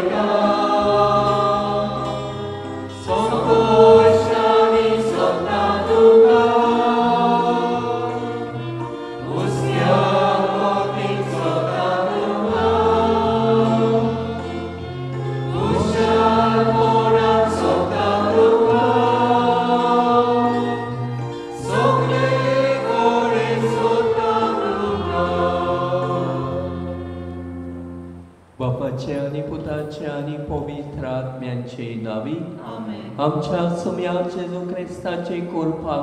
गायता संकोशांनी सोदता तुका हुस्क्या कोतीक सोदता तुका हुशारपणान सोदता तुका सगळे कडेन सोदता तुका. बापाचे आनी पुताचे आनी पवित्र आत्म्यांचे नांवी आमच्या सुम्या जेजू क्रिस्ताचे कृपा,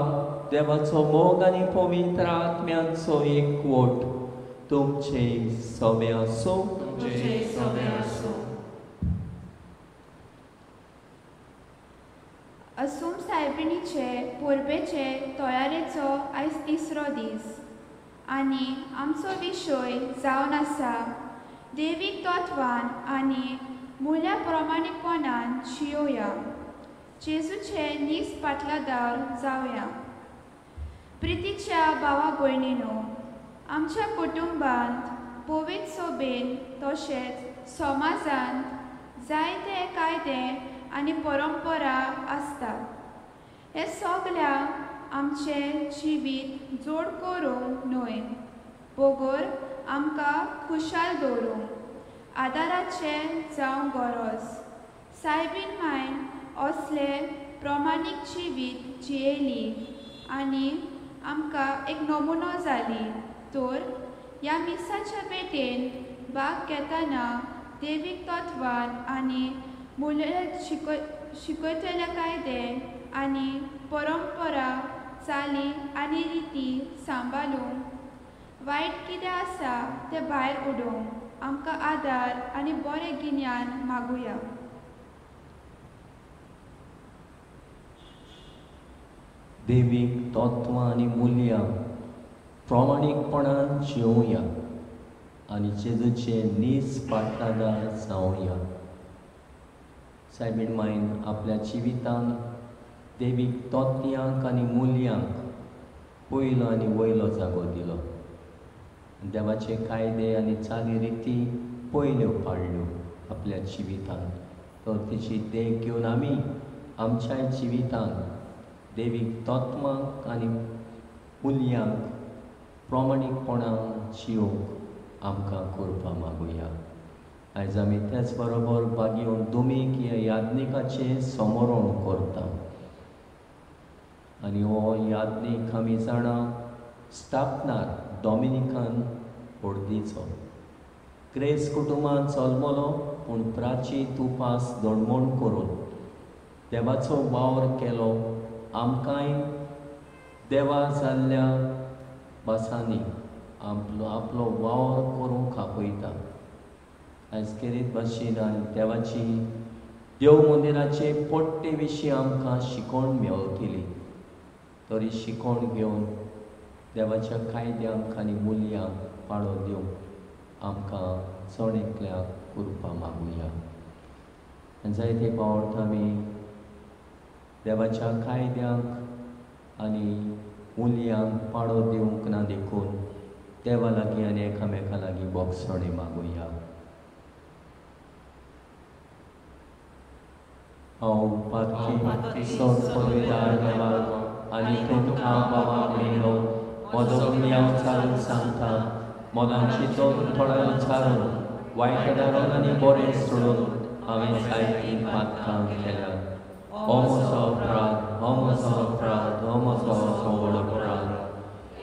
देवाचो मोग आनी पवित्र आत्म्यांचो एकवट तुमचे समे आसूं. तुमचे समे आसूं. असुम सायबिणीचे परबेचे तयारेचो आयज तिसरो दीस आनी आमचो विशय जावन आसा देवीक तत्वान आनी मुल्या प्रमाणीकपणान जियोया, जेजूचे नीस पाटलादार जावया. प्रितीच्या भावा भयणीनो, आमच्या कुटुंबांत पवित्र सोबेन तशेंच समाजांत जायते कायदे आनी परंपरा आसतात. हे सगळ्यांक आमचें जिवीत जोड करूंक न्हय बगर आमकां खुशाल दवरूंक आदाराचें जावंक गरज. सायबीन मायन असलें प्रमाणीक जिवीत जियेली आनी आमकां एक नमुनो जाली तर ह्या मिसाच्या भेटेन भाग घेतना देवीक तत्वान आनी मुल्या शिकयतले कायदे आनी परंपरा चाली आनी रिती सांबाळूंक, वायट कितें आसा तें भायर उडोवंक आमकां आदार आनी बरें गिन्यान मागुया. देवीक तत्वां आनी मुल्यां प्रमाणीकपणान जिवया आनी जेजूचे नीज पाटलादार जावया. सायबीण मायन आपल्या जिवितान देवीक तत्यांक आनी मुल्यांक पयलो आनी वयलो जागो दिलो. देवाचे कायदे आनी चाली रिती पयल्यो पाडल्यो आपल्या जिवितान. तर तिची देख घेवन आमी आमच्याय जिवितान देवीक तत्वांक आनी मुल्यांक प्रमाणीकपणान जिवंक आमकां करपा मागुया. आयज आमी तेच बरोबर बागयोन दोमीक ह्या याज्ञिकाचें समरण करता आनी हो याज्ञीक आमी जाणा स्थापनार डॉमिनिकन होडदीचो क्रेज कुटुंबांत जल्मलो पूण प्राचीत उपास दणमण करून देवाचो वावर केलो. आमकांय देवा जाल्ल्या भासांनी आपलो आपलो वावर करूंक आपयता. आयज खेरीत भाशेन आनी देवाची देव मंदिराचे पट्टे विशीं आमकां शिकोवण मेळटली तरी शिकोवण घेवन देवाच्या कायद्यांक आनी मुल्यांक पाळो दिवंक आमकां जण एकल्याक कृपा मागुया. आनी जायते फावट आमी देवाच्या कायद्यांक आनी मुल्यांक पाळो दिवंक ना देखून देवा लागीं आनी एकामेका लागीं बोगसणी मागुया. हांव पातकी सोड पदवेदार देवाक आनी तुमकां बाबा भयणीनो म्हजो गुन्यांव चालून सांगता. मनाची दोन थोड्या चारून वायट दारून आनी बरें सोडून हांवें जायतीं पातकां केल्यात. हो म्हजो अपराध, हो म्हजो अपराध, हो म्हजो व्हड अपराध.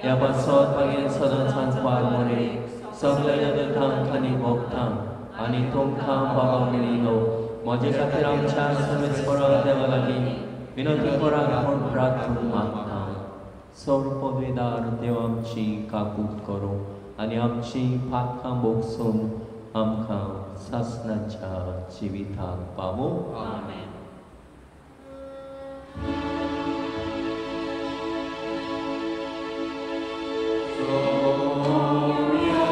ह्या पासत मागीर सदांच पार मरे सगळ्या दुतांक आनी भोगतांक आनी तुमकां बाबा भयणीनो म्हजे खातीर आमच्या समेस्परा देवा लागीं विनंती करात म्हूण प्रार्थना मागता. सोड पदवेदार देव आमची काकूत करूं आनी आमची पातकां भोगसून आमकां सासणाच्या जिविताक पावूं. Sonia.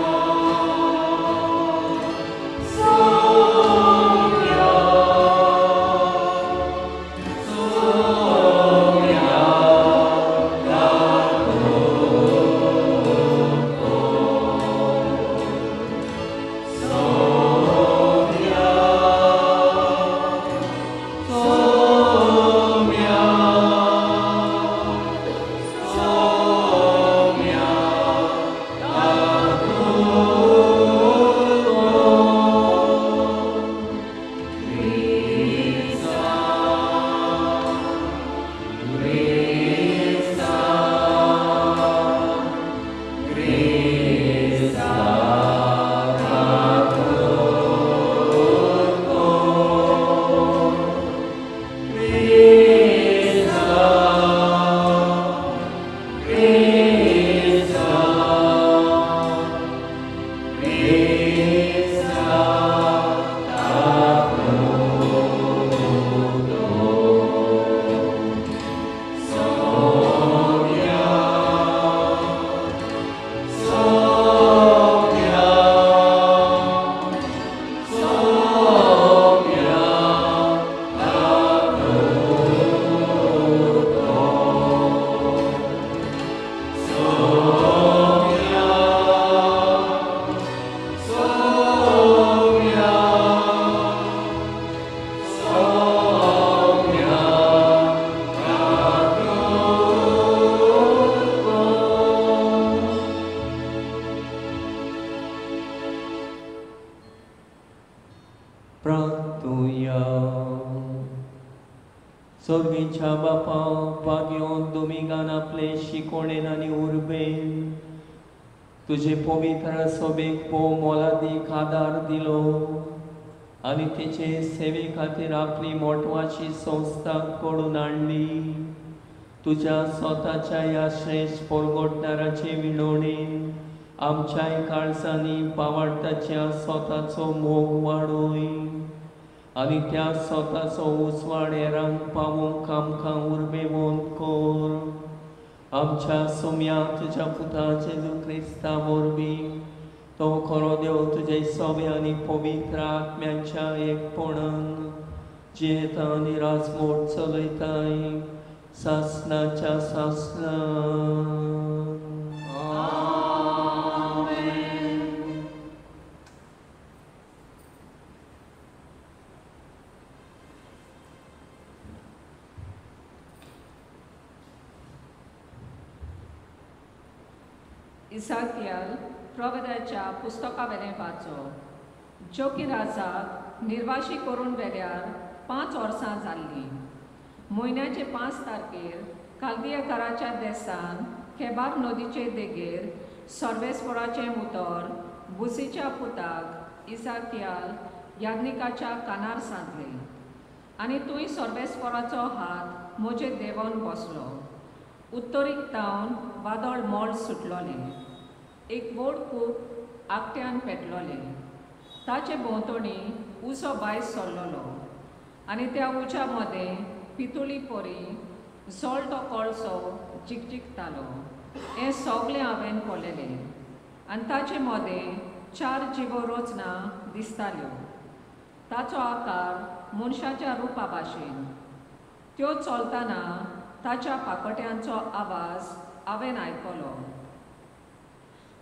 प्रार्थुया. सर्गीच्या बापा भाग्योन दुमिगान आपले शिकोणेन आनी उर्बेन तुजे पवित्र सभेक भोव मोलादीक आदार दिलो आनी तेचे सेवे खातीर आपली मोटवाची संस्था करून हाडली. तुज्या स्वताच्या ह्या श्रेश्ठ परगटणाराचे विनवणेन आमच्याय काळजांनी पावाडताच्या स्वताचो मोग वाडोय आनी त्या स्वताचो उजवाड हेरांक पावोवंक आमकां उर्बेवंत कर. आमच्या सोम्या तुज्या पुता जेजू क्रिस्ता वरवीं तो खरो देव तुजे सोबे आनी पवित्र आत्म्याच्या एकपणान जियेता आनी राजमोट चलयताय सासनाच्या सासनान. इसाकियल प्रवेदाच्या पुस्तकावेलें वाचो. जोकी राजाक निर्वाशी करून वेल्यार 5 वर्सां जाल्लीं. म्हयन्याचे 5 तारखेर कालदियकाराच्या देसान खेबार नदीचे देगेर सर्वेस्वराचें उतर बुसीच्या पुताक इसाकियाल याज्ञिकाच्या कानार सांदलें आनी थंय सर्वेस्वराचो हात म्हजेर देंवोन बसलो. उत्तरीक तावन वादळ मोल सुटलोलें. एक व्हड कूप आकट्यान पेटलोलें. ताचे भोंवतणी उजो भायर सरलोलो आनी त्या उज्या मदें पितुळी परी जळटो कळसो जिकजिकतालो. हें सगळें हांवें पळयलें आनी ताचे मदें 4 जिवो रचना दिसताल्यो. ताचो आकार मनशाच्या रुपा भाशेन. त्यो चलतना ताच्या पाकोट्यांचो आवाज हांवें आयकलो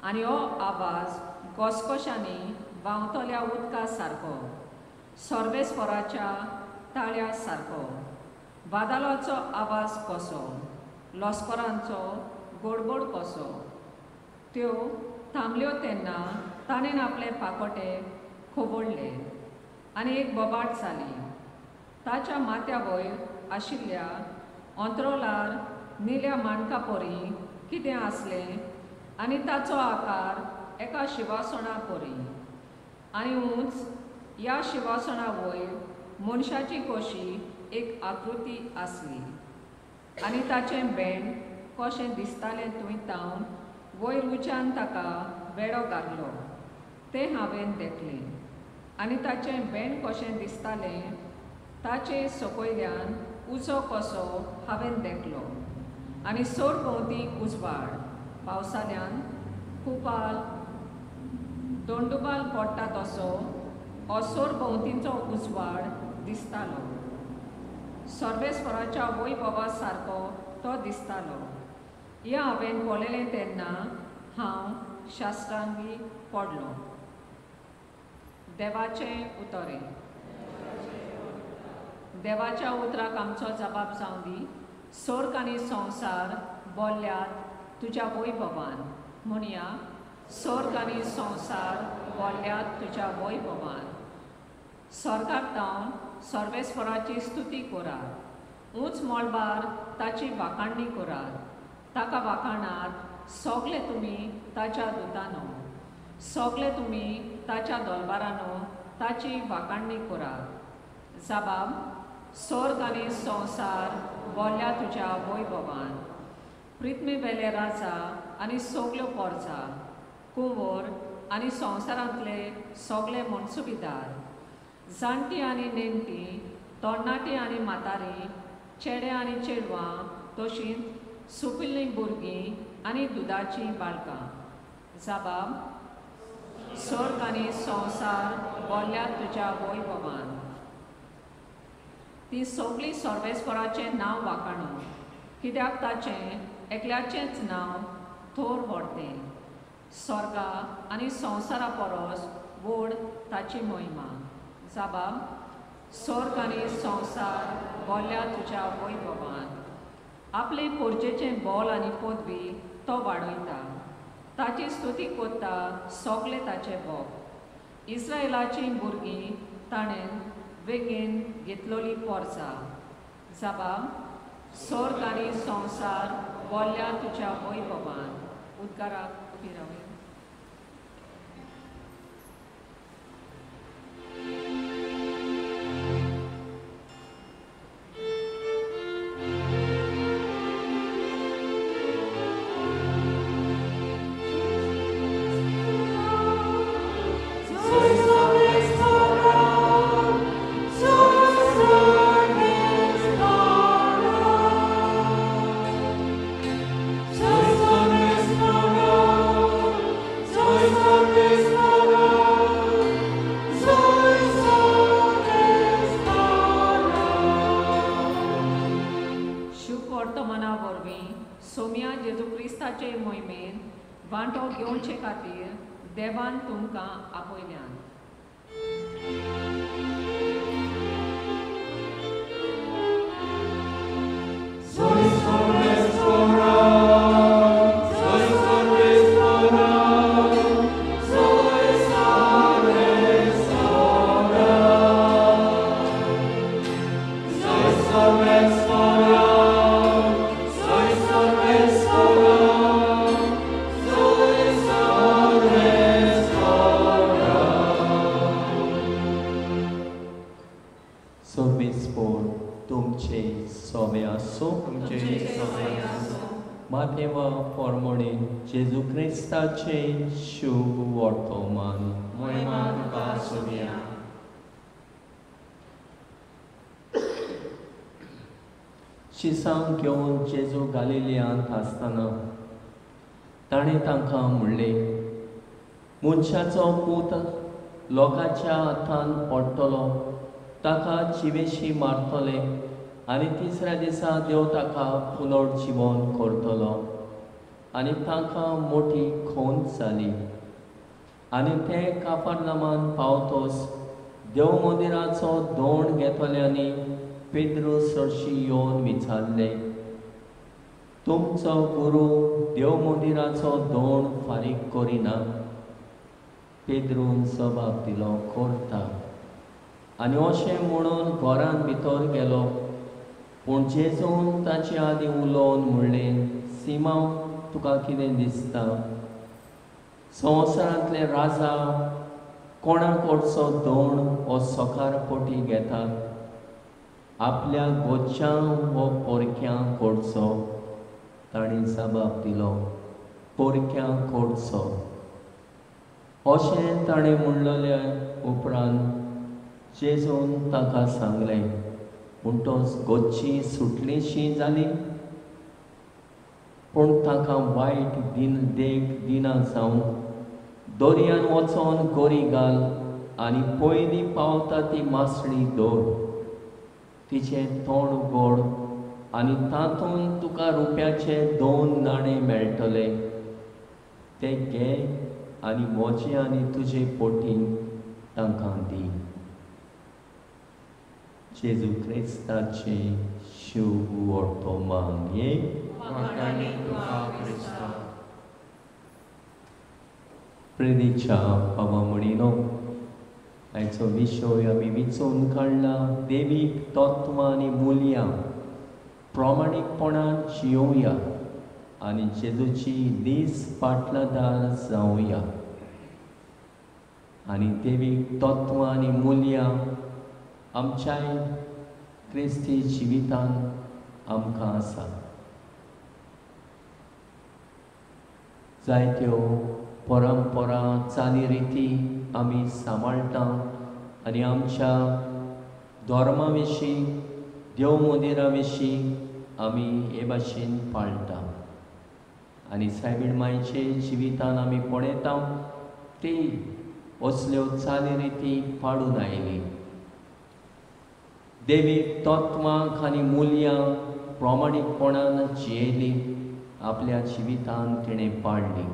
आनी हो आवाज घसघश्यांनी व्हांवतल्या उदका सारको, सर्वेस्वराच्या ताळ्या सारको, वादळाचो आवाज कसो, लश्करांचो गडबड कसो. त्यो थांबल्यो तेन्ना ताणें आपले पाकोटे खोवडले आनी एक बोबाट जाली. ताच्या माथ्या वयर आशिल्ल्या अंतरोलार निळ्या माणका परी कितें आसलें आनी ताचो आकार एका शिवासणा परी आनी उंच. ह्या शिवासणा वयर मनशाची कशी एक आकृती आसली आनी ताचें बेंड कशें दिसतालें थंय तावन वयर उच्यान ताका वेडो घातलो तें हांवें देखलें आनी ताचें बेंड कशें दिसतालें ताचे सकयल्यान उजो कसो हांवें देखलो आनी सरभोंवती उजवाड पावसाल्यान कुपाल दोंडुबाल पडटा तसो हो सरभोंवतीचो उजवाड दिसतालो. सर्वेस्वराच्या वैभवा सारको तो दिसतालो. हें हांवें पळयलें तेन्ना हांव शास्त्रांगी पडलो. देवाचें उतरें. देवाच्या उतराक आमचो जबाब जावं दी. स्वर्ग आनी संवसार बोल्ल्यात तुज्या वैभवान. म्हणया, स्वर्ग आनी संवसार बोल्ल्यात तुज्या वैभवान. स्वर्गाक तावन सर्वेस्वराची स्तुती करात, उंच मळबार ताची वाखाणणी करात. ताका वाखाणात सगळे तुमी ताच्या दुतानो, सगळे तुमी ताच्या दलबारानो ताची वाखाणणी करात. जबाब, स्वर्ग आनी संवसार बोल्ल्या तुज्या वैभवान. पृथ्वी वेले राजा आनी सगल्यो पोरजा, कुंवर आनी संवसारांतले सगळे मनसुबीदार, जाणटी आनी नेणटी, तरणाटी आनी म्हातारी, चेडे आनी चेडवां, तशींच सुपिल्लीं भुरगीं आनी दुदाचीं बाळकां. जबाब, स्वर्ग आनी संवसार बोल्ल्या तुज्या वैभवान. ती सगळीं सर्वेस्वराचें नांव वाखाणू, कित्याक ताचें एकल्याचेंच नांव थोर व्हडतें. स्वर्गा आनी संवसारा परस व्हड ताची महिमा. जबाब, स्वर्ग आनी संवसार बोल्ल्या तुज्या वैभवान. आपले पोरजेचें बोल आनी पदवी तो वाडयता. ताची स्तुती करता सगळे ताचे भोग. इस्रायलाचीं भुरगीं ताणें वेगेन घेतलोली पोरसा. जबाब स्वर्ग आनी संवसार बोल्ल्या तुज्या वैभवान. उद्गाराक उबी रावया. सोम्या जेजू क्रिस्ताचे मोहिमेन वांटो घेवचे खातीर देवान तुमकां आपयल्यान. जेजू क्रिस्ताचे शुभ वर्तमान. महिमा तुका सोम्या. शिसांक घेवन जेजू गालिलियांत आसतना ताणें तांकां म्हणलें, मनशाचो पूत लोकांच्या हातान पडटलो, ताका जिवेशी मारतले आनी तिसऱ्या दिसा देव ताका पुनर्जिवन करतलो. आनी तांकां मोठी खोंत जाली. आनी ते काफरनामान पावतोस देव मंदिराचो दोण घेतल्यांनी पेद्रू सरशी येवन विचारलें, तुमचो गुरू देव मंदिराचो दोण फारीक करिना? पेद्रून जबाब दिलो, करता. आनी अशें म्हणून घरान भितर गेलो. पूण जेजून ताचे आदीं उलोवन म्हणलें, सिमांव, तुका कितें दिसता? संवसारांतले राजा कोणा कडचो दोण हो सकार पोटी घेतात? आपल्या गोच्यां वो पोरक्यां कडचो? तांणी जबाब दिलो, पोरक्यां कडचो. अशें ताणें म्हणलेल्या उपरांत जेजून ताका सांगलें, म्हणटच गोच्ची सुटलीशी जाली. पूण ताका वायट दिन देख दिना जावंक दर्यान वचोन गोरी घाल आनी पयलीं पावता ती मासळी दवर, तिचें तोंड उगड आनी तातूंत तुका रुपयाचे 2 नाणे मेळटले, ते घे आनी म्हजे आनी तुजे पोटी तांकां दी. जेजू क्रिस्ताचे शुभ वर्तमान. प्रेरीच्या बाबा म्हणिनो, आयचो विशय आमी विचोवन काडला, देवीक तत्वां आनी मुल्यां प्रामाणीकपणान जियोवया आनी जेजूची दीस पाटलादार जावया. आनी देवीक तत्वां आनी मुल्यां आमच्याय क्रिस्ती जिवितान आमकां आसा. जायत्यो परंपरा चालीरिती आमी सांबाळटा आनी आमच्या धर्मा विशीं देव मंदिरा विशीं आमी हे भाशेन पाळटा. आनी सायबीण मायचे जिवितान आमी पळयता ती असल्यो चालीरिती पाडून आयली. देवीक तत्वांक आनी मुल्यां प्रामाणीकपणान जियेली, आपल्या जिवितान तिणें पाडली.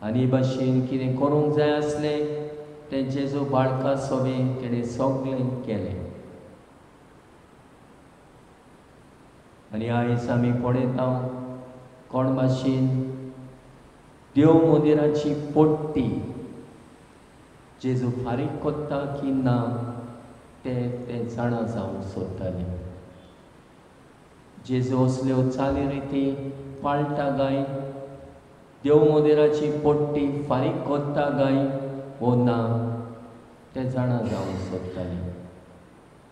आनी भाशेन कितें करूंक जाय आसलें तें जेजू बाळका सोबें तिणें सगळें केलें. आनी आयज आमी पळयता कोण भाशेन देव मंदिराची पट्टी जेजू फारीक कोत्ता की ना ते ते जाणा जावंक सोदताले. जेजू असल्यो चाली रिती पाळटा काय, देव मंदिराची पट्टी फारीक कोत्ता काय वो ना ते जाणा जावंक सोदताले.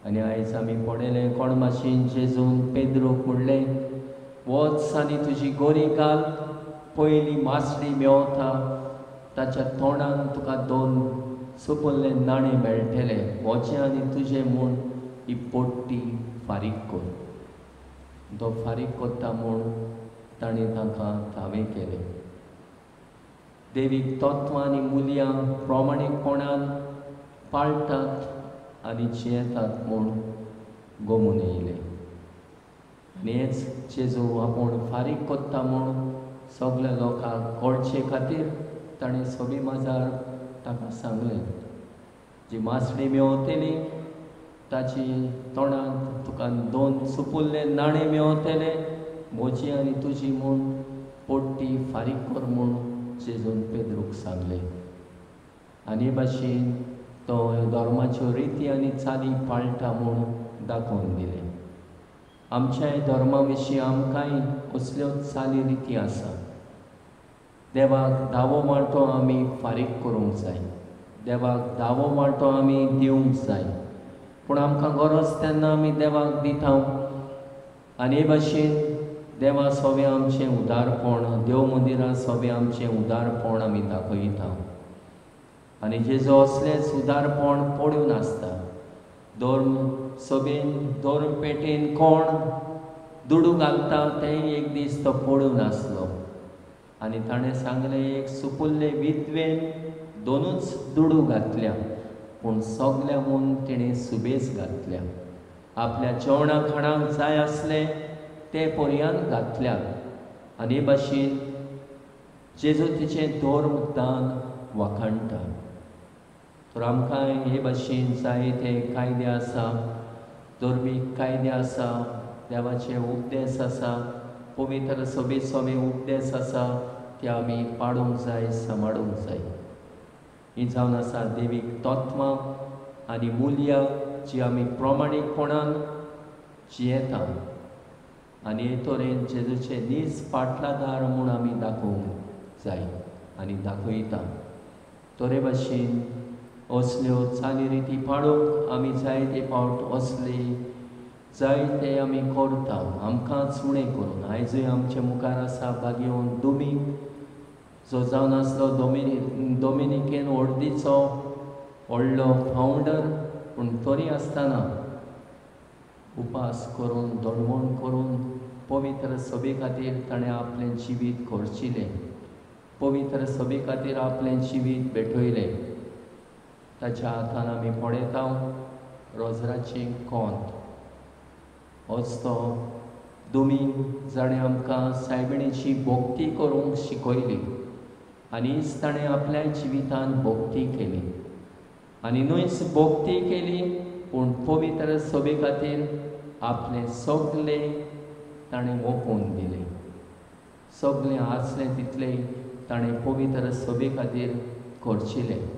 आनी आयज आमी पळयलें कोण मातशेन जेजून पेद्रूक म्हणलें, वच आनी तुजी गोरी घाल, पयली मासडी मेवता ताच्या तोंडान तुका दोन सुपुल्ले नाणे मेळटले, वचें आनी तुजें म्हूण ही पट्टी फारीक कर. तो फारीक कोत्ता म्हूण ताणें तांकां दावें केलें. देवीक तत्वां आनी मुल्यां प्रमाणीकपणान पाळटात आनी जियेतात म्हूण गोमून येयलें. आनी हेच जेजू आपूण फारीक कोत्ता म्हूण सगल्या लोकांक कळचे खातीर ताणें सोबी माजार ताका सांगलें, जी मासडी मेवतली ताची तोंडांत तुका दोन सुपुल्ले नाणे मेवतले, म्हजी आनी तुजी म्हूण पट्टी फारीक कर म्हूण जेजून पेद्रूक सांगलें. आनी भाशेन तो धर्माच्यो रिती आनी चाली पाळटा म्हूण दाखोवन दिलें. आमच्याय धर्मा विशीं आमकांय असल्यो चाली रिती आसा. देवाक दावो वांटो आमी फारीक करूंक जाय, देवाक दावो वांटो आमी दिवंक जाय, पूण आमकां गरज तेन्ना आमी देवाक दिता. आनी हे भाशेन देवा सोबें आमचें उदारपण, देव मंदिरा सोबें आमचें उदारपण आमी दाखयता. आनी जेजो असलेंच उदारपण पडून आसता. धर्म सभेन, धर्म पेटेन कोण दुडू घालता तें एक दीस तो पडून आसलो. आनी ताणें सांगलें, एक सुपुल्ले विधवेन दोनूच दुडू घातल्या, पूण सगल्या म्हूण तिणें सुबेज घातल्या, आपल्या जेवणा खाणाक जाय आसलें ते पर्यान घातल्या. आनी हे भाशेन जेजू तिचें धर्म दान वाखाणटा. तर आमकां हे भाशेन जायते कायदे आसा, धर्मीक कायदे आसा, देवाचे उपदेश आसा, पवित्र सभे सोबे उपदेश आसा, ते आमी पाडूंक जाय, सांबाळूंक जाय. ही जावन आसा देवीक तत्वां आनी मुल्यां जी आमी प्रमाणीकपणान जियेता आनी हे तरेन जेजूचे नीज पाटलादार म्हूण आमी दाखोवंक जाय आनी दाखयता. तरे भाशेन असल्यो चाली रिती पाळूंक आमी जायते फावट असले जायते आमी करता, आमकांच उणें करून. आयजूय आमचे मुखार आसा बागेवन दोमींग, जो जावन आसलो डोमिनिकेन ऑर्दीचो व्हडलो फावंडर, पूण तरी आसतना उपास करून, दणवण करून पवित्र सभे खातीर ताणें आपलें जिवीत खर्चिलें, पवित्र सभे खातीर आपलें जिवीत भेटयलें. ताच्या हातान आमी पळयता रोजराचें कोंत. होच तो दोमींग जाणें आमकां सायबिणीची भक्ती करूंक शिकयली आनी ताणें आपल्या जिवितान भक्ती केली. आनी न्हयच भक्ती केली, पूण पवित्र सभे खातीर आपलें सगलें ताणें ओंपून दिलें, सगलें आसलें तितलें ताणें पवित्र सभे खातीर खर्चिलें.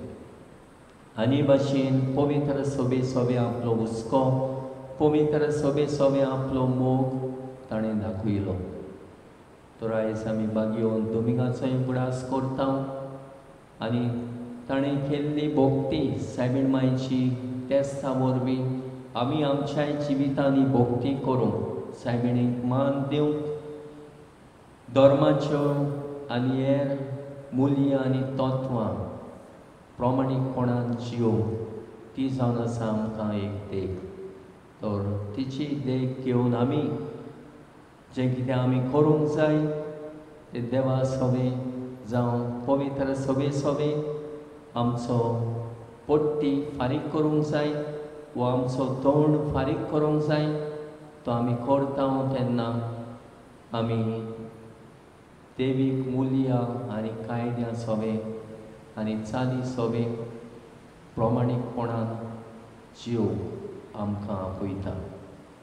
आनी भाशेन पवित्र सभे सोबे आपलो हुस्को, पवित्र सभे सोबे आपलो मोग ताणें दाखयलो. तर आयज आमी बागयोवन दोमिंगाचोय उगडास करता आनी ताणें केल्ली भक्ती सायबीण मायची तेस्ता वरवीं आमी आमच्या जिवितांनी भक्ती करूंक, सायबिणीक मान दिवंक, धर्माच्यो आनी हेर मुल्यां आनी तत्वां प्रमाणीकपणान जियोवंक ती जावन आसा आमकां एक देख. तर तिची देख घेवन आमी जें कितें आमी करूंक जाय तें देवा सोबे जावं पवित्र सभे सोबे आमचो पट्टी फारीक करूंक जाय वो आमचो तोंड फारीक करूंक जाय, तो आमी करता तेन्ना आमी देवीक मुल्यां आनी कायद्या सोबे आनी चाली सोबे प्रमाणीकपणान जियोवंक आमकां आपयता.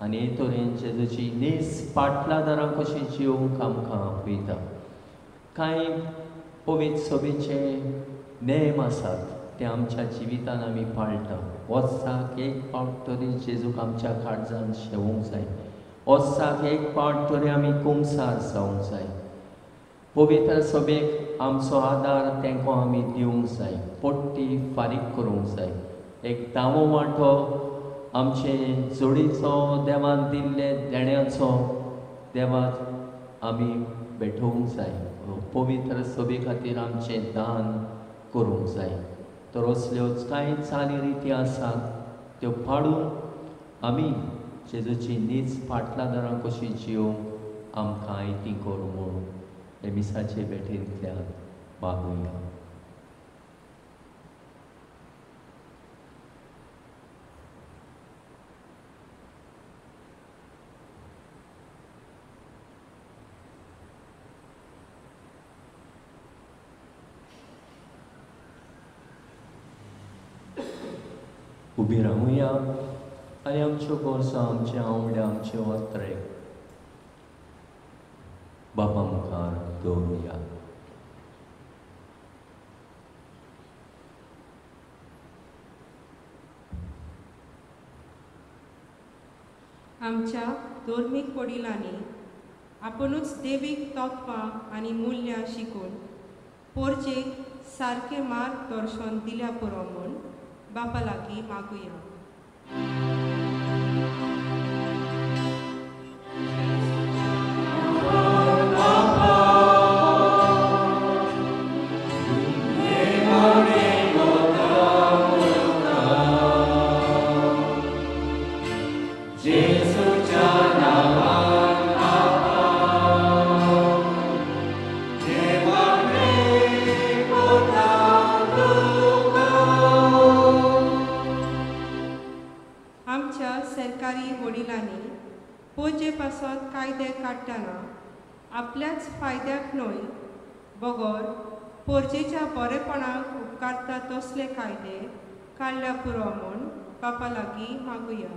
आनी हे तरेन जेजूची नीज पाटलादारां कशी जियोवंक आमकां आपयता. कांय पवित्र सभेचे नेम आसात, तें आमच्या जिवितान आमी पाळटा. वर्साक एक फावट तरी जेजूक आमच्या काळजान शेवूंक जाय. वर्साक एक फावट तरी आमी कुमसार जावंक जाय. पवित्र सभेक आमचो आदार तेंको आमी दिवंक जाय. पोट्टी फारीक करूंक जाय. एक दावो वांटो आमचे जोडीचो देवान दिल्ले देण्याचो देवाक आमी भेटोवंक जाय. पवित्र सभे खातीर आमचें दान करूंक जाय. तर असल्योच कांय चाली रिती आसात त्यो पाळून आमी जेजूची नीज फाटलादारां कशी जियोवंक आमकां आयती करूं म्हूण हे मिसाचे भेटेंतल्यान मागुया. उबी रावुया आनी आमच्यो गरजो, आमचे आवडे, आमचे ओत्रे बापा मुखार दवरुया. आमच्या धर्मीक वडिलांनी आपुणूच देवीक तत्वां आनी मुल्यां शिकून पोरचेक सारकें मार्गदर्शन दिल्या पुरो म्हूण बापा लागीं मागुया. कायदे काडटना आपल्याच फायद्याक न्हय बगर पोरजेच्या बरेपणाक उपकारता तसले कायदे काडल्या पुरो म्हूण बापा लागीं मागुया.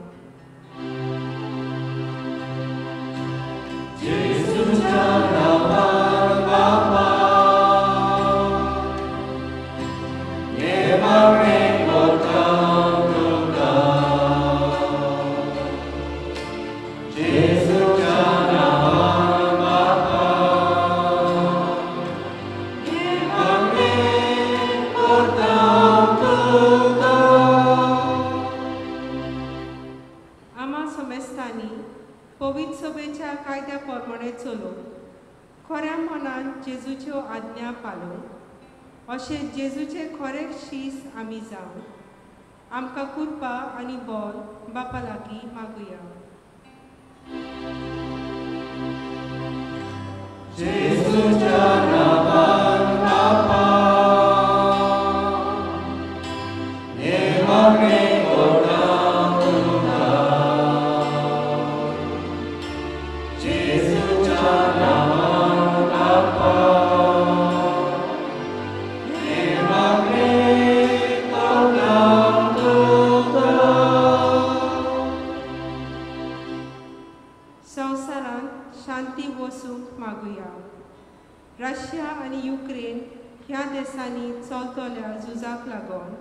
खऱ्या मनान जेजूच्यो आज्ञा पाळून अशें जेजूचे खरे शीस आमी जावन आमकां कृपा आनी बल बापा लागीं मागुया. जेजूच्या नांवान बापा हे मागणें रशिया आनी युक्रेन ह्या देशांनी चलतल्या झुजाक लागून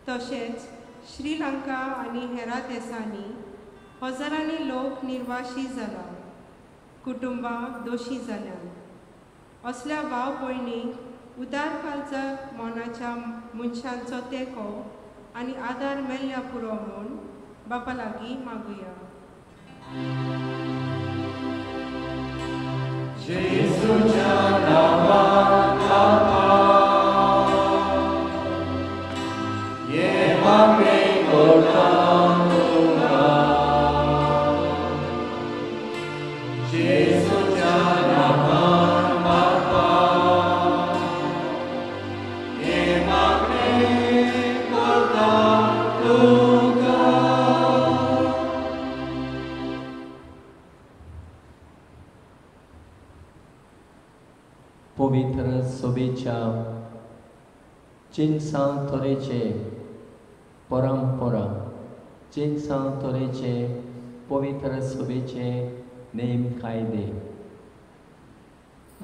तशेंच श्रीलंका आनी हेरा देशांनी हजारांनी लोक निर्वाशी जाला, कुटुंबां दोशी जाल्यात. असल्या भाव भयणींक उदार काळजा मनाच्या मनशांचो तेंको आनी आदार मेळ्ळ्या पुरो म्हूण बापा लागीं मागुया. जेजूच्या नांवान बापा हे मागणें करता तुका. जेजूच्या नांवान बापा हे मागणें करता तुका. पवित्र सभेच्या जिनसां तरेचे परंपरा, जिनसां तरेचे पवित्र सभेचे नेम कायदे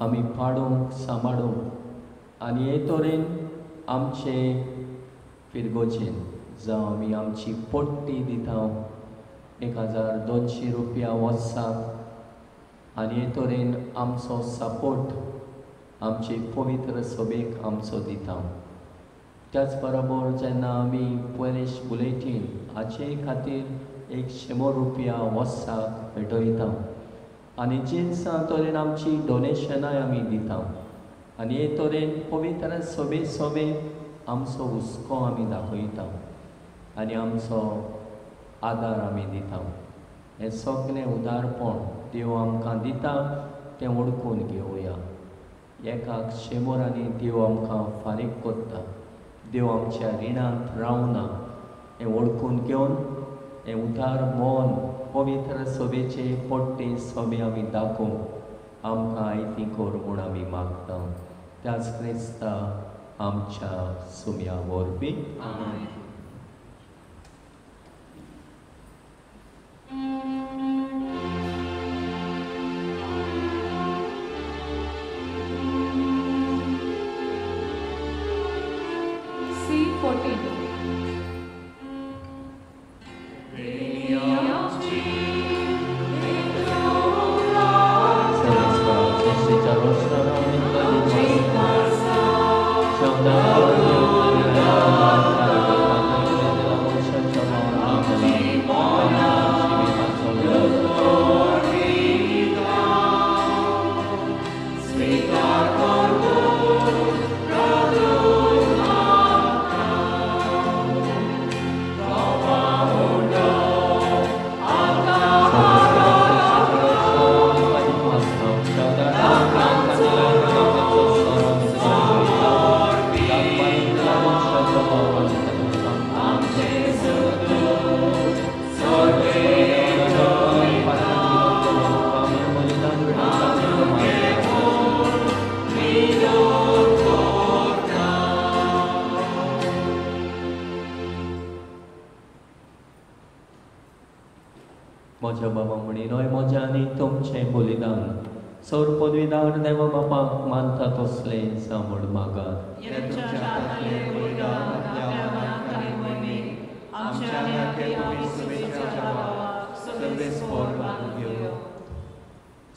आमी पाडूंक सांबाळूंक आनी हे तरेन आमचे फिरगोजेन जावं आमी आमची पोट्टी दिता 1200 रुपया वर्साक आनी हे तरेन आमचो सपोर्ट आमचे पवित्र सभेक आमचो दिता. त्याच बरोबर जेन्ना आमी परेश बुलेटीन हाचे खातीर 100 रुपया वर्साक भेटयता आनी जिन्सां तरेन आमची डोनेशनाय आमी दिता आनी हे तरेन पवित्र सभे सभेक आमचो हुस्को आमी दाखयता आनी आमचो आदार आमी दिता. हें सगळें उदारपण देव आमकां दिता तें वळखून घेवया. एकाक 100 देव आमकां फारीक करता. देव आमच्या रिणांत रावना हें वळखून घेवन हें उदार मन पवित्र सभेचे पोट्टे सभे आमी दाखोवंक आमकां आयती कर म्हूण आमी मागता. त्याच क्रिस्ता आमच्या सुम्या वरवीं. म्हज्या बाबा म्हणिनोय म्हज्या आनी तुमचें बलिदान सौर पदवीदार देवा बापाक मानता तसलें जावं म्हूण मागात.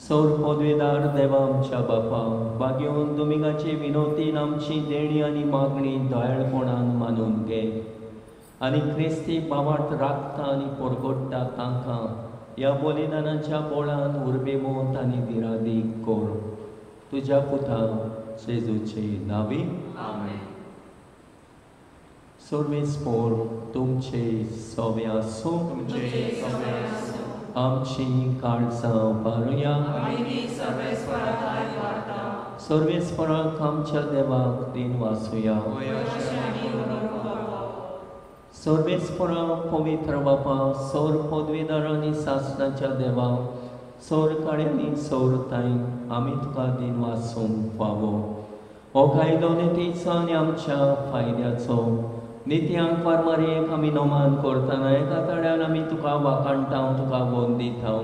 सौर पदवीदार देवा आमच्या बापा बागेवन दुमिंगाचे विनोतीन आमची देणी आनी मागणी दयाळपणान मानून घे आनी क्रिस्ती बावाट राखता आनी परगोडटा तांकां ह्या बलिदानाच्या बोळान उर्बेमोत आनी दिरादीक कर. तुज्या पुता जेजूचे नांवी. सर्वेस्पोर तुमचे सवे आसूं. आमची काळजां बारुया. सर्वेस्पोराक आमच्या देवाक दिन वासुया. सर्वेस्परा पवित्र बापा सौर पदवीदार आनी सासणाच्या देवा सौर काड्यांनी सौर ताई आमी तुका दिन वासूंक फावो. हो कायदो नितीचो आनी आमच्या फायद्याचो नित्यांक फारमारयेक आमी नमान करतना एका ताड्यान आमी तुका वाखाणटा तुका वंदिता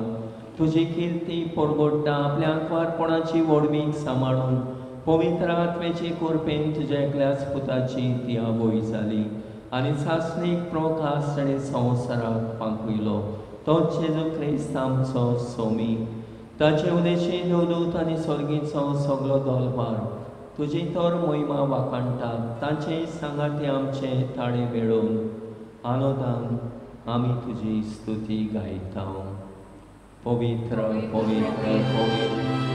तुजी किर्ती परगोडटा आपल्या आंकवारपणाची व्हडवीक सांबाळून पवित्र आत्म्याची कृपेन तुज्या एकल्याच पुताची ती आवय जाली आनी सासणीक प्रकाश ताणें संवसाराक पांकुयलो. तो जेजू क्रिस्त आमचो सोमी. ताचे उदेशी देवदूत आनी स्वर्गीचो सगलो दोलभार तुजी तर मोहिमा वाखाणटात. तांचे सांगाती आमचे ताळे मेळोवन आनंदान आमी तुजी स्तुती गायता. पवित्र पवित्र पवित्र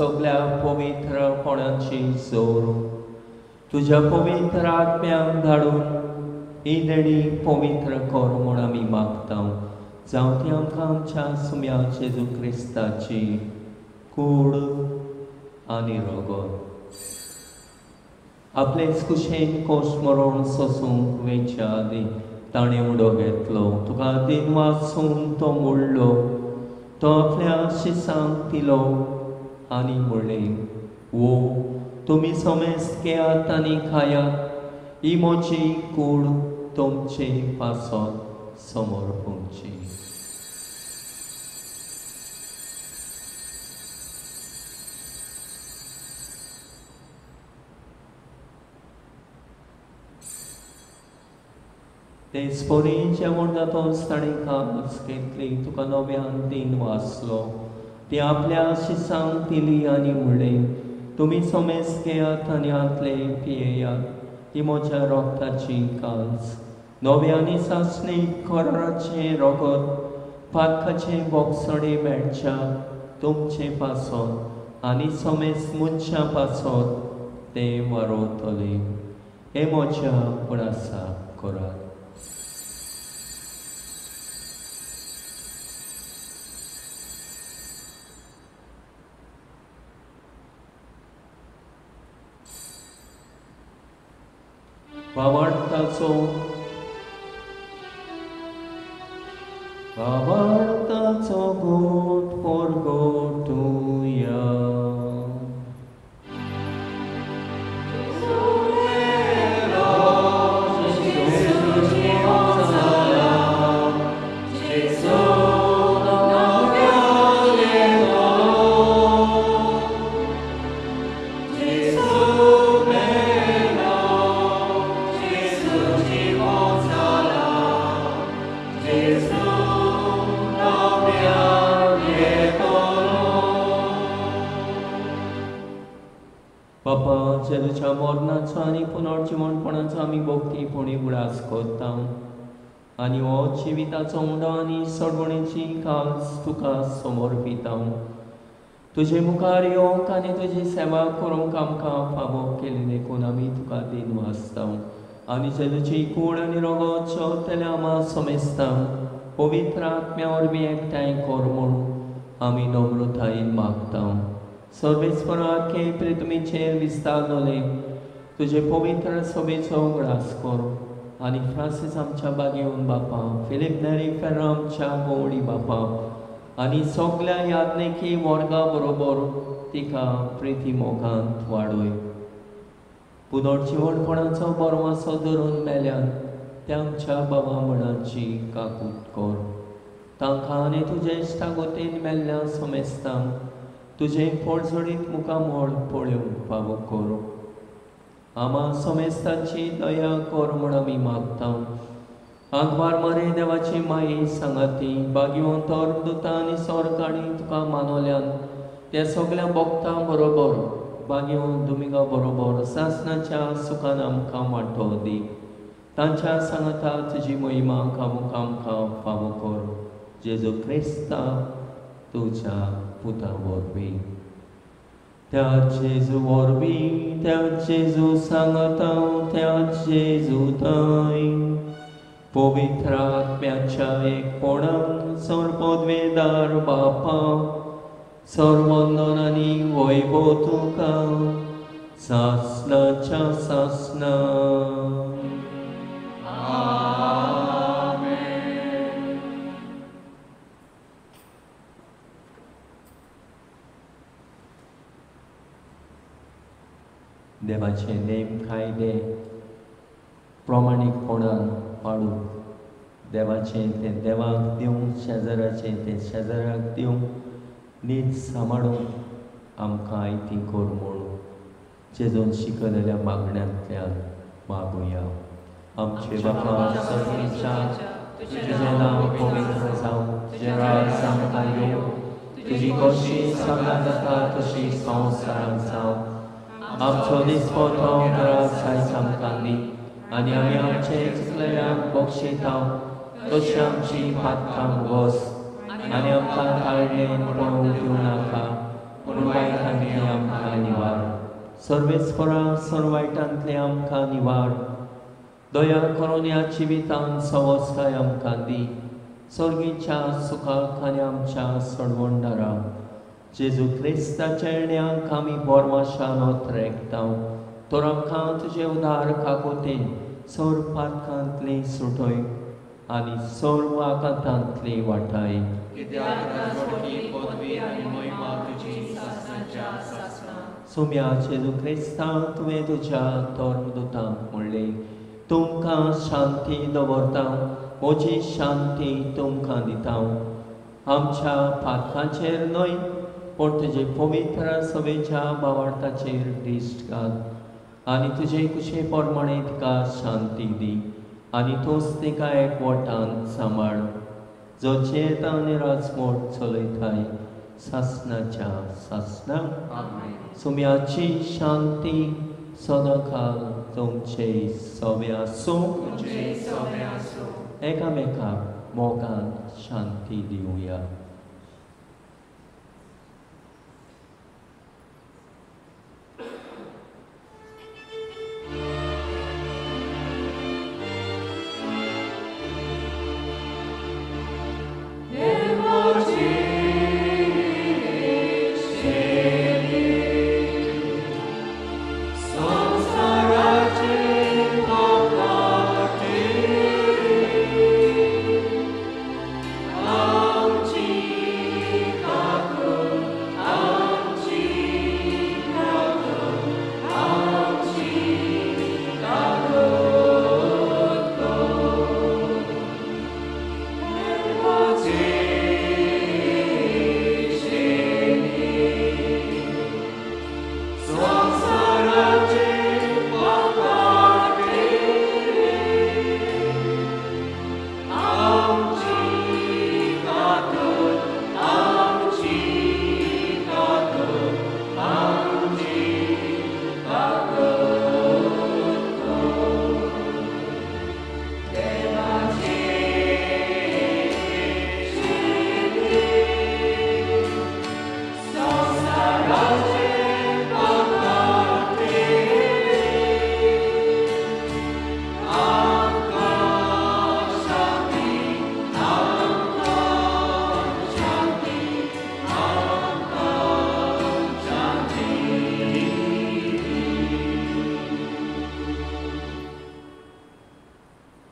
सगळ्या पवित्रपणाची जोर तुज्या पवित्र आत्म्याक धाडून ही देणी पवित्र कर म्हूण आमी मागता. जावं ती आमकां आमच्या सुम्या जेजू क्रिस्ताची कूड आनी रगत. आपलेच कुशेन कोश मरण सोसूंक वेच्या आदीं ताणें उडो घेतलो. तुका दिन वाचून तो मोडलो, तो आपल्या शिसांक दिलो आनी म्हणलें, वो तुमी समेस्त घेयात आनी खायात, ही म्हजी कूड तुमचे पासत समर्पणची. तेच परी जेवण जातच ताणें कास घेतली, तुका नव्यान दिन वाचलो, ती आपल्या शिसांक दिली आनी म्हणलें, तुमी समेस्त घेयात आनी हांतले पियेयात, ती म्हज्या रोगताची कास, नव्या आनी सासणी कराराचें रगत, पातकाचें बोगसणें मेळच्या तुमचे पासत आनी समेस्त मनशां पासत तें वारोवतलें. हें म्हज्या उगडासाक करात. भावार्थाचो भावार्थाचो गोट परगटुया. बापा, जेजूच्या मरणाचो आनी पुनर्जिवणपणाचो आमी भक्तीपणी उगडास करता आनी हो जिविताचो उंडो आनी सोडवणेची कास तुका समर्पिता. तुजे मुखार येवंक आनी तुजी सेवा करूंक आमकां फावो केली देखून आमी तुका दिन वाचता आनी जेजूची कूड आनी रगत जेवतल्या आमा समेस्ता पवित्र आत्म्या वरवीं एकठांय कर म्हूण आमी नम्रतायेन मागता. सर्वेस्परा के प्रितमीचेर विस्तारले तुजे पवित्र सभेचो उगडास कर आनी फ्रांसीस आमच्या बागेवन बापा, फिलीप नेरी फेर्रा आमच्या गवळी बापा आनी सगल्या यादनेकी वर्गा बरोबर तिका प्रिती मोगांत वाडय. पुनर्जिवणपणाचो बरवासो धरून मेल्यान त्या आमच्या बाबा मणाची काकूत कर. तांकां आनी तुजे इश्टागोतीन मेल्ल्या समेस्तांक तुजें पोळजडीत मुखामळ पळोवंक फावो कर. आमा समेस्तांची दया कर म्हूण आमी मागता. आंकवार मरे देवाची माई सांगाती बागेवंत दुतां आनी सोरकाणी तुका मानवल्यान त्या सगल्या भक्तां बरोबर बागेवंत दुमिंगा बरोबर सासणाच्या सुखान आमकां वांटो दी. तांच्या सांगाता तुजी महिमा कामूक आमकां फावो कर. जेजू क्रिस्ता तुज्या पुता वरवीं. त्या जेजू वरवीं, त्या जेजू सांगाता, त्या जेजू ताय पवित्र आत्म्याच्या एकपणान सर्वपदवेदार बापा, सर्वंदन आनी वैभव तुका सासणाच्या सासणा. देवाचे नेम कायदे प्रामाणीकपणान पाळूंक, देवाचें तें देवाक दिवंक, शेजाराचें तें शेजाराक दिवंक, नीत सांबाळूंक आमकां आयती कर म्हूण जेजून शिकयलेल्या मागण्यांतल्यान मागुया. आमचे बापा सर्वेच्या, तुजें नांव पवित्र जावं, तुजें राज आमकां येवं, तुजी खोशी सगळ्या जाता तशी संवसारांत जावं. आमचो दिसपटो ग्रास आयज आमकां दी आनी आमी आमचे चुकलेल्यांक बक्षिता तशी आमची पातकां वस आनी आमकां ताळणेन पळोवंक दिवं नाका, पूण वायटांतली आमकां निवार. सर्वेस्परा सर वायटांतले आमकां निवार. दया करून ह्या जिवितांत सवस्काय आमकां दी. सर्गीच्या सुखाक आनी आमच्या सडवणदारा जेजू क्रिस्ताच्या येण्याक आमी बोरमाशान ओतरेकता. तर आमकां तुजे उदार काकोतेन सर पातकांतली सुटय आनी सर्व आकांतांतली वाटाय. सोम्या जेजू क्रिस्ता तुवें तुज्या धर्मदुतांक म्हणलें, तुमकां शांती दवरता, म्हजी शांती तुमकां दिता. आमच्या पातकांचेर न्हय पूण तुजे पवित्र सभेच्या भावार्थाचेर दिश्ट घाल आनी तुजे कुशे प्रमाणे तिका शांती दी आनी तूंच तिका एकवटान सांबाळ, जो जियेता आनी राजमोट चलयताय सासणाच्या सासणा. सुम्याची शांती सदांकाल तुमचे सवे आसूं. एकामेकाक मोगान शांती दिवया.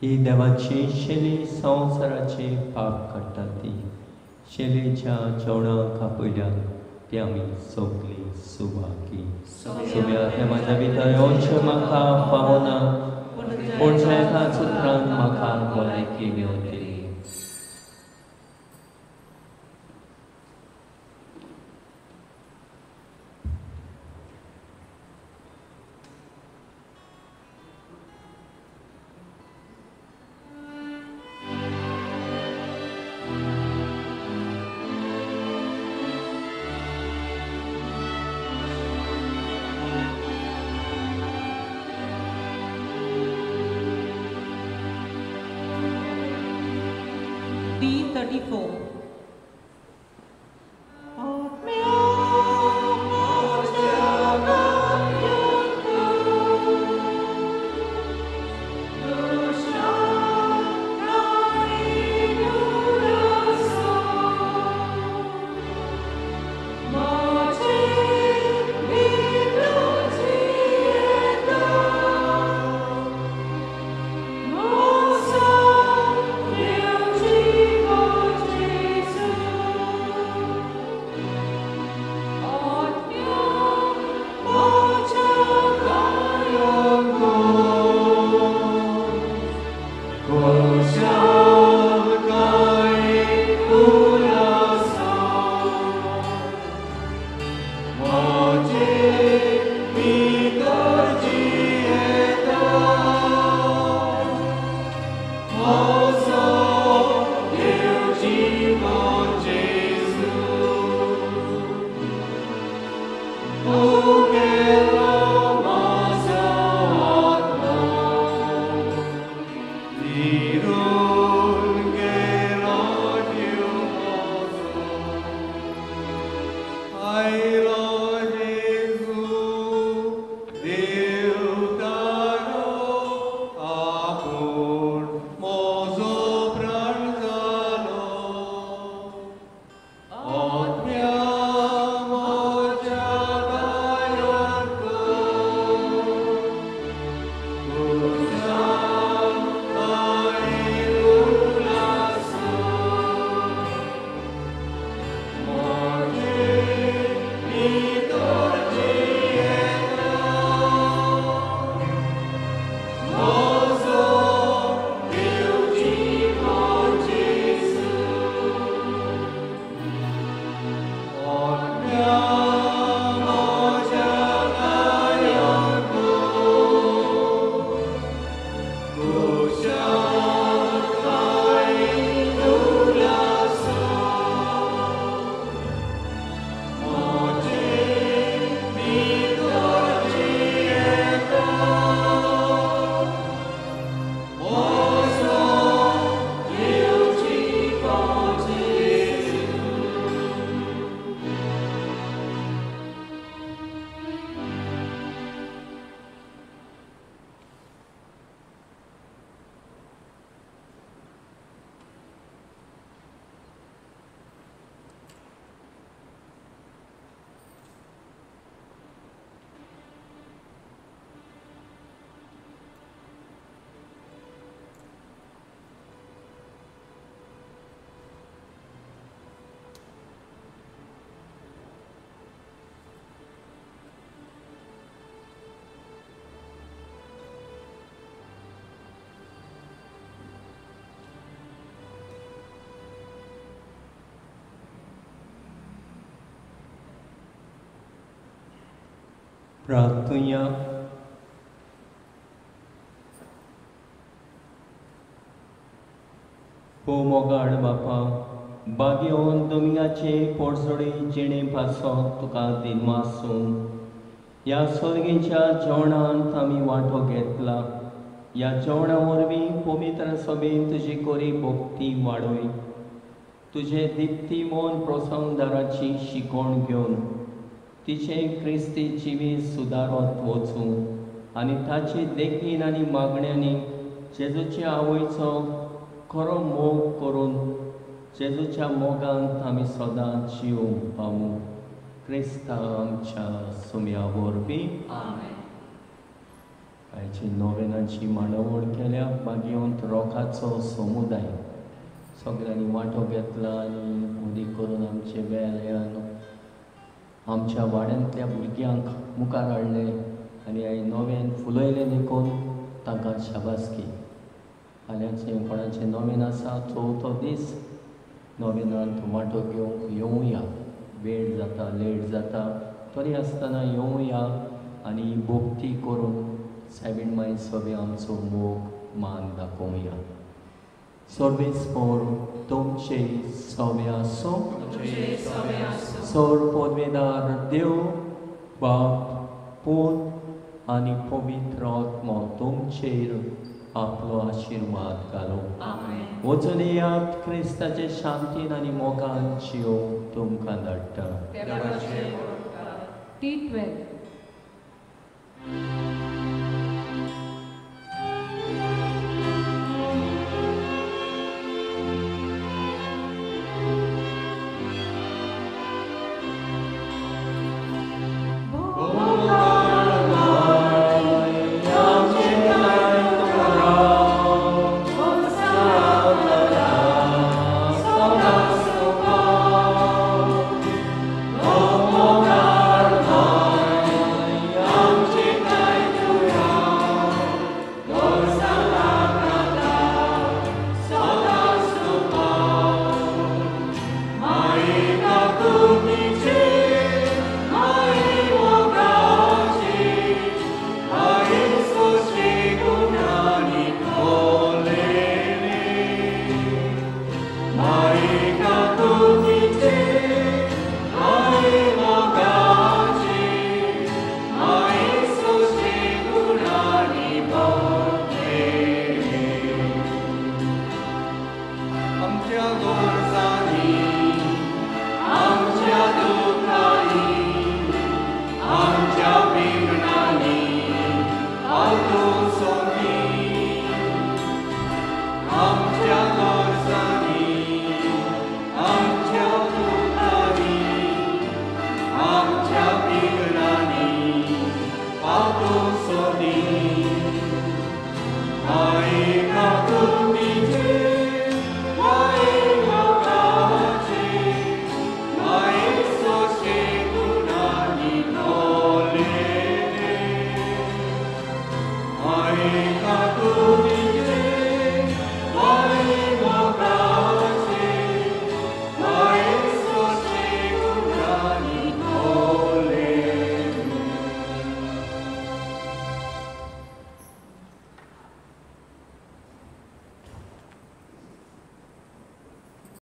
ही देवाची शेली संवसाराचे पाप काडटा ती शेलीच्या जेवणाक आपयल्यान ती आमी सगळी सुभागी. सुब्या तें म्हाज्या भितर येवचें म्हाका फावना, पूण एका सुत्रान म्हाका भलायकी मेवतली. D34. Oh, प्रार्थुया. ओ मोगाळ बापा, बागेवन दोमिंगाचे पोरसोडी जिणे पासत तुका दिनवासून ह्या सोर्गीच्या जेवणांत आमी वांटो घेतला. ह्या जेवणा वरवीं पवित्र सभेन तुजी कोरी भक्ती वाडय. तुजे दिप्ती मन प्रसंगदाराची शिकवण घेवन तिचें क्रिस्ती जिवीत सुदारत वचूं आनी ताचे देखीन आनी मागण्यांनी जेजूचे आवयचो खरो मोग करून जेजूच्या मोगांत आमी सदांच जिवंक पावूं. क्रिस्ता आमच्या सुम्या वरवीं. आयची नोवेनाची मांडावळ केल्या बागेवंत रोखाचो समुदाय सगळ्यांनी वांटो घेतला आनी उदीक करून आमचे वेल्यान आमच्या वाड्यांतल्या भुरग्यांक मुखार हाडले आनी हांवें नव्यान फुलयलें देखून तांकां शाबासकी. फाल्यांचें कोणाचें नोवेन आसा, चवथो दीस, नोवेनांत वांटो घेवंक येवया. वेळ जाता, लेट जाता, तरी आसतना येवया आनी भक्ती करून सायबीण माय सगळे आमचो मोग मान दाखोवया. सर्वेस्पोर तुमचे सवे आसूं. सोर पदवेदार देव बाप पूत आनी पवित्र आत्मो तुमचेर आपलो आशिर्वाद घालो. वचून येयात, क्रिस्ताचे शांतीन आनी मोगान जियोवंक तुमकां धाडटा. T12.